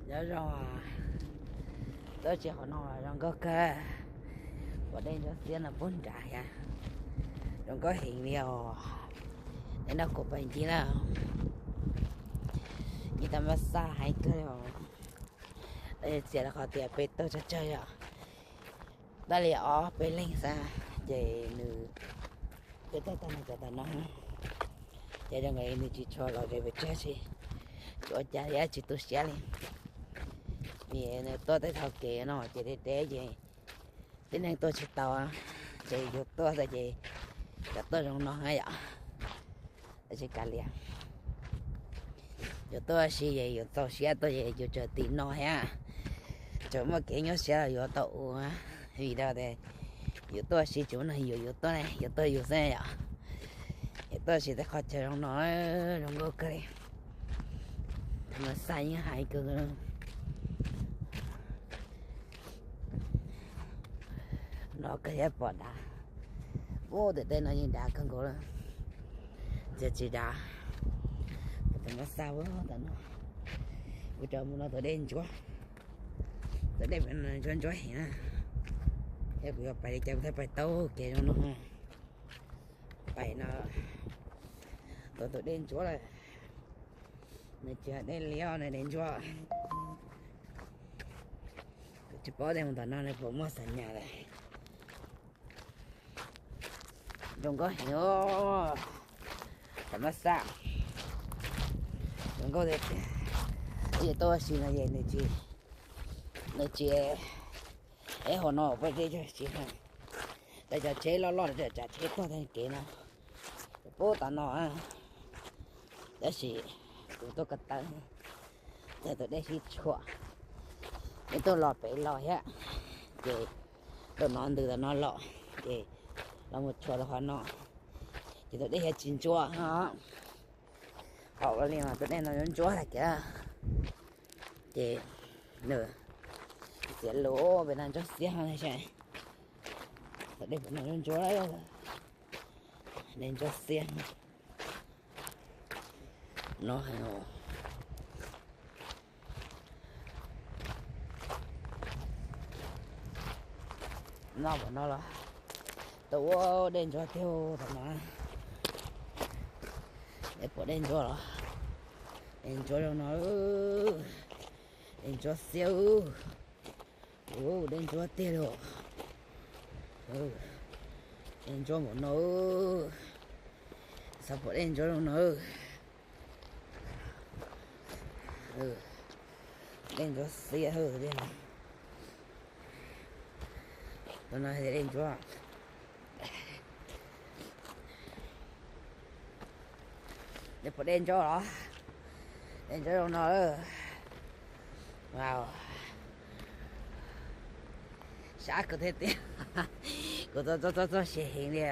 Nyob zoo, tuaj txog qhov no zoo nkauj kawg. Pom dej ntsuab xiab no pub nrad thiab, zoo nkauj heev li os. Neb nrog kuv pais ncig na, ncig thaj ma xaj heev kawg li os. Txiav rau qhov tias peb tuaj tsawg tsawg yom, tag li ob peb leeg xwb ces nws, peb tuaj tag nws cov tom no, ces zoo nkaus li nws tsis tshua los ze pes tsawg, tsis ua cas li, tsis tu siab li. Vim nws tuaj tej thaum kev no ces deb deb ces tib neeg tuaj tsis tau, ces yus tuaj xwb ces cov tuaj zoo no yom. Tab sis kav liam, yus tuaj ua si ces yus txaus siab tuaj ces yus tsuas tim no thiab, tsuas muaj kev nyuaj siab los yuav tau ua. Vim rau tias yus tuaj ua si tsis muaj neeg yuav yus tuaj ne, yus tuaj yus xwb yom. Yus tuaj ua si tej qhov chaw zoo no, zoo nkauj kawg li. Thaj ma xaj yeej heev kawg. No kawg thiab pom dav, ub, tim tej no yeej dav kawg nkaus lawm. Txiav tsis dav, thaj ma xaj ub tom no. Kuv cov mus no tus dej ntsuab, tus dej ntsuab ntsuab heev na. Thiab kuv yuav pais li cas kuv thiaj pais tau kev zoo no. Pais no, tus tus dej ntsuab lawm, nws tsis yog dej liab, nws dej ntsuab. Kuv tsis paub tias mus tom no nws puas muaj xam nyas lawm. Zoo nkauj heev os, thaj ma xaj, zoo nkauj tiag tiag. Ib yam tuaj ua si no ces nws tsis, nws tsis, eb, hauv no peb teb chaws tsis heev, cov tsheb loj loj tsav tsheb tuaj tag kev no, pub tom no. Tab sis kuv tuaj ko taw, txog tus dej sib tshuam, nws tuaj los pem los thiab, ces tus no ntws tom no los, ces los mus tshuam rau qhov no, ces tus dej thiaj tsis ntsuab. Haum li mas tus dej no ntsuab ntsuab hais tias, ces nws txiav lus pem no ntsuab xiab, tus dej pem no ntsuab, dej ntsuab xiab no. No pem no los tau ua dej ntsuab tiag tom no. Neb pom dej ntsuab los? Dej ntsuab zoo no, dej ntsuab xiab. Ua dej ntsuab tiag li os. Dej ntsuab npaum no, xav pom dej ntsuab zoo no. Dej ntsuab xiab li no. Tus no dej ntsuab. Neb pom dej ntsuab los? Dej ntsuab zoo no. Wow, sab kawg thiab tiag. Kuv txoj txoj txoj siab heev li.